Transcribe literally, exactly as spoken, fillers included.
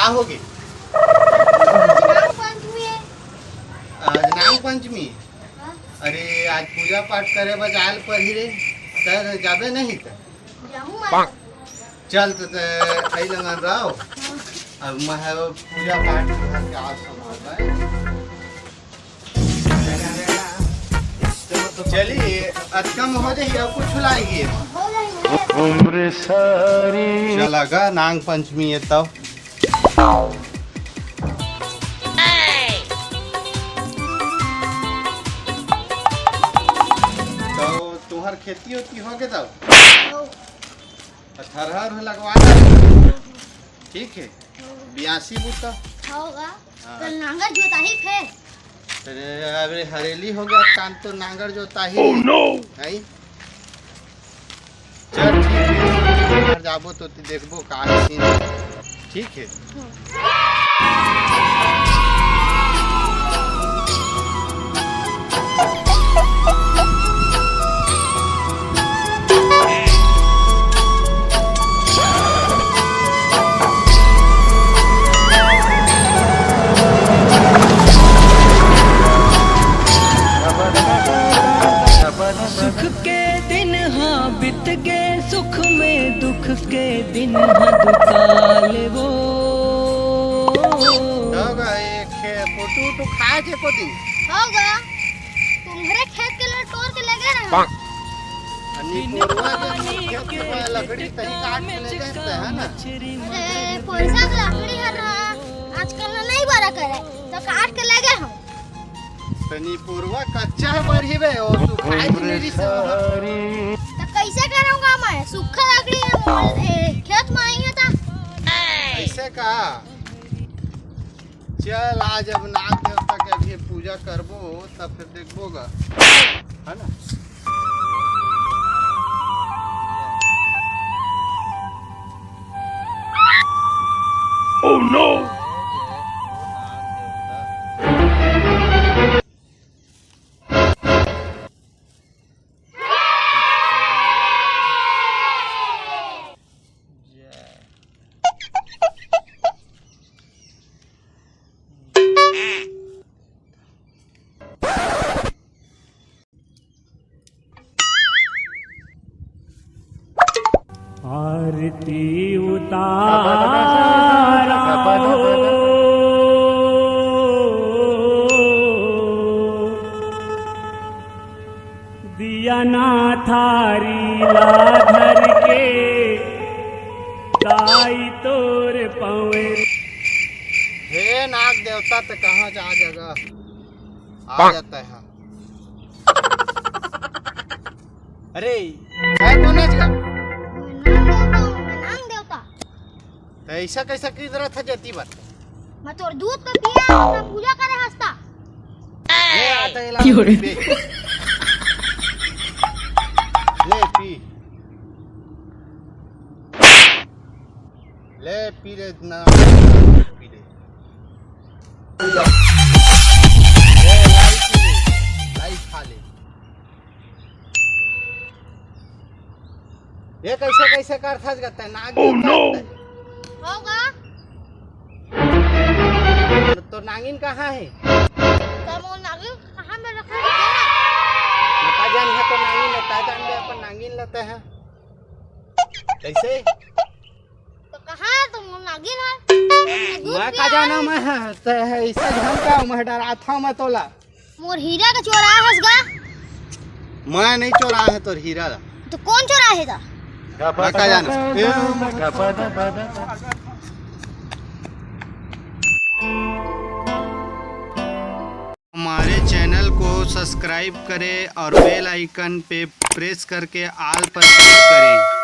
का होगे? आज नाग पंचमी है। आज नाग पंचमी? हाँ। अरे, आज पूजा पाठ करे बर जाए ल परही रे, त जाबे नहीं त? जाहूँ मैं। चल, त, त, खई लंगन रहो। हाँ। अब मैं ह पूजा पाठ करके आज संभाल रहा है। चली, अतका में हो जाही, अब कुछ लाएगी। हो जाही, हो जाही। उम्र सारी। चला गा, नाग पंचमी है तब। तो तुहर खेती होती हो गे तब? हो। थरहा लगवा दे। ठीक है। बियासी बूता। होगा। हाँ। कल नांगर जोताही फेर। अरे, अरे, हरेली हो गया, काम तो नांगर जोताही। Oh, no! है? चल, ठीक है। घर जाबो तो देखबो का है सीन। ठीक है। हाँ। सुख के दिन हा बीत गे, सुख में दुख के दिन हा दुकाल वो। होगा, ये खे-, फोटो वोटो खाए थे को दिन? होगा। तुम्हरे खेत के लिए टोर के लगे रहा। अन्नी कोरवा के खेत के लकड़ी तही काट के ले गए थे, है ना? अरे, पैसा के लकड़ी है ना, आजकल ना नहीं बड़ा करे, तो काट के ले गए हम। तनी पुरवा कच्चा है बरही बे, और सुखाए के मेरी से वहाँ। तो कैसे करूँगा मैं? सूखा लकड़ी है मोर, ए, खेत में आई है तो। ऐसे का? चल, आज अब नाग देवता के अभी पूजा करबो, तब फिर देखबो गा, है ना? Oh no! आरती उतारा हो, दिया ना थारी ला धर के, दाई तोर पाँव। हे नाग देवता, त कहाँ जा जगह आ जाता है। अरे, काय कोन आज का? मैं नांग देवता हूँ, मैं नांग देवता। त ऐसा कैसा किधर था जती बात? मैं तोर दूध का पिया, मैं पूजा करे हंसता। ले, आता है, ला, क्यों रे? पी। ले, पी। ले, पी ले ना, पी ले। ले, लाई पी ले, लाई खा ले। ये कैसे, कैसे करथस गा तैं? नाग Oh, no! होगा। तो नागिन कहाँ है? तो वो नागिन कहाँ में रखा है? ना का जान है तो नागिन है, ता जान ले अपन नागिन लेते हैं। कैसे? तो कहाँ है तुम नागिन है? मैं का जाना मैं है, ते है, इसे ढंग का मैं डरात हूँ मैं तोला। मोर हीरा के चोरा हस गा। मैं नहीं चोरा है तोर हीरा ला। तो कौन चोरा है ता? मैं का जाना। ए, हमारे चैनल को सब्सक्राइब करें और बेल आइकन पे प्रेस करके ऑल पर क्लिक करें।